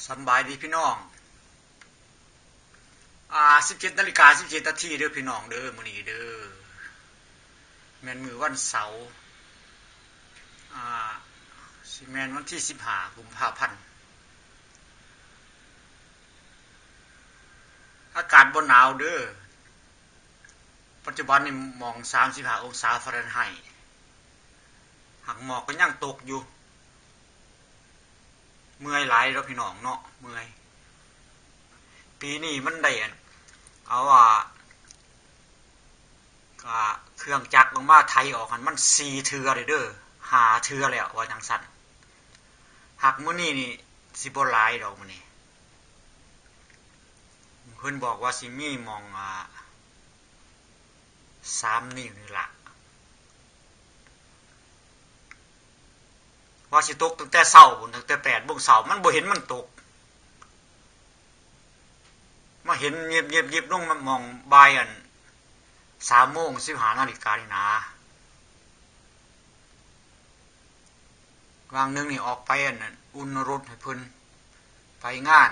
ສຳບາຍດີພີ່ນ້ອງ ອາ ສິບເຈັດນາລິກາສິບເຈັດນາທີເດີພີ່ນ້ອງເດີ ມື້ນີ້ເດີ ແມ່ນມື້ວັນເສົາ ອາ ຊິແມ່ນວັນທີສິບຫ້າ ກຸມພາພັນ ອາກາດບໍ່ໜາວເດີ ປັດຈຸບັນນີ້ໝ່ອງສາມສິບຫ້າອົງສາຟາເຣັນໄຮ ຫາກໝອກກໍຍັງຕົກຢູ່ ເມື່ອຍຫຼາຍເນາະພີ່ນ້ອງເນາະ ເມື່ອຍ ປີນີ້ມັນໄດ້ອັນ ເອົາວ່າ ກະເຄື່ອງຈັກລົງມາໄຖອອກຫັ້ນ ມັນສີ່ເທື່ອເດ້ ເດີ ຫ້າເທື່ອແລ້ວ ວ່າຈັ່ງຊັ້ນ ຫາກມື້ນີ້ນີ້ ຊິບໍ່ຫຼາຍດອກມື້ນີ້ ເພິ່ນບອກວ່າຊິມີໝ່ອງ ອາ ສາມນິ້ວນີ້ລະ ວ່າຊິຕົກຕັ້ງແຕ່ເຊົ້າພຸ້ນ ຕັ້ງແຕ່ແປດໂມງເຊົ້າ ມັນບໍ່ເຫັນມັນຕົກ ມາເຫັນຫຍິບໆໆລົງມາໝ່ອງບ່າຍອັນ ສາມໂມງສິບຫ້ານາລິການີ້ນາ ຫວ່າງໜຶ່ງນີ້ອອກໄປອັນນັ້ນ ອຸ່ນລົດໃຫ້ເພິ່ນໄປງານ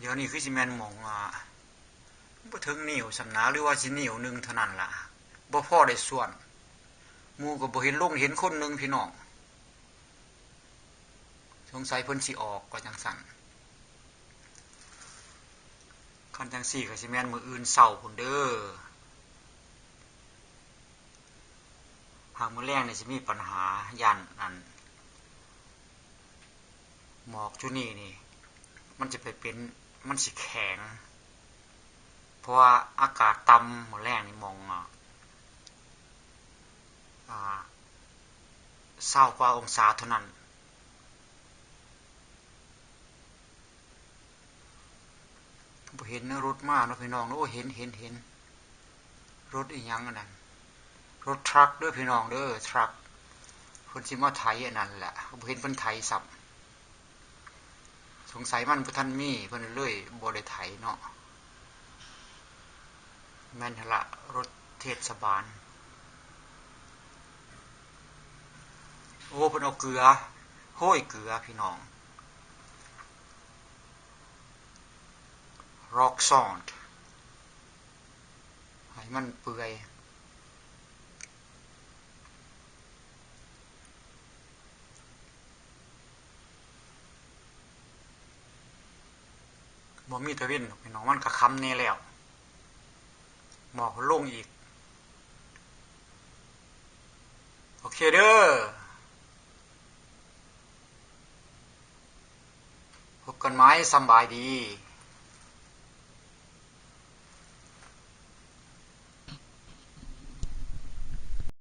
ດຽວນີ້ຄືຊິແມ່ນໝ່ອງ ອາ ບໍ່ເຖິງນິ້ວສ່ຳນາ ຫຼືວ່າຊິນິ້ວໜຶ່ງເທົ່ານັ້ນລະ ບໍ່ພໍໄດ້ສວນ ໝູ່ກໍບໍ່ເຫັນລົງ ເຫັນຄົນໜຶ່ງພີ່ນ້ອງ ສົງໄສເພິ່ນຊິອອກວ່າຈັ່ງຊັ້ນ ຄັນຈັ່ງຊີ້ກໍຊິແມ່ນມື້ອື່ນເຊົ້າພຸ້ນເດີ ຫາກມື້ແລງນີ້ຊິມີປັນຫາ ຢ້ານອັນ ໝອກຈຸນີ້ນີ້ ມັນຈະໄປເປັນ ມັນຊິແຂງ ເພາະວ່າອາກາດຕ່ຳ ມື້ແລງນີ້ໝ່ອງ ອາ ຊາວກວ່າອົງສາເທົ່ານັ້ນ. ບໍ່ເຫັນນະ ລົດມາເນາະພີ່ນ້ອງເນາະ ໂອ້ ເຫັນ ເຫັນ ເຫັນ ລົດອີຫຍັງອັນນັ້ນ ລົດທຣັກເດີພີ່ນ້ອງເດີ ທຣັກ ເພິ່ນຊິມາໄຖອັນນັ້ນແຫຼະ ບໍ່ເຫັນເພິ່ນໄຖຊ້ຳ ສົງໄສມັນບໍ່ທັນມີ ເພິ່ນເລີຍບໍ່ໄດ້ໄຖເນາະ. ແມ່ນຫັ້ນລະ ລົດເທດສະບານ ໂອ້ ເພິ່ນເອົາເກືອ ໂຫ້ຍເກືອພີ່ນ້ອງ Rock Salt ໃຫ້ມັນເປື່ອຍ ບໍ່ມີຕາເວັນດອກພີ່ນ້ອງ ມັນກະຄ່ຳແດ່ແລ້ວ ໝອກລົງອີກ ໂອເຄເດີ ພົບກັນໃໝ່ ສຳບາຍດີ.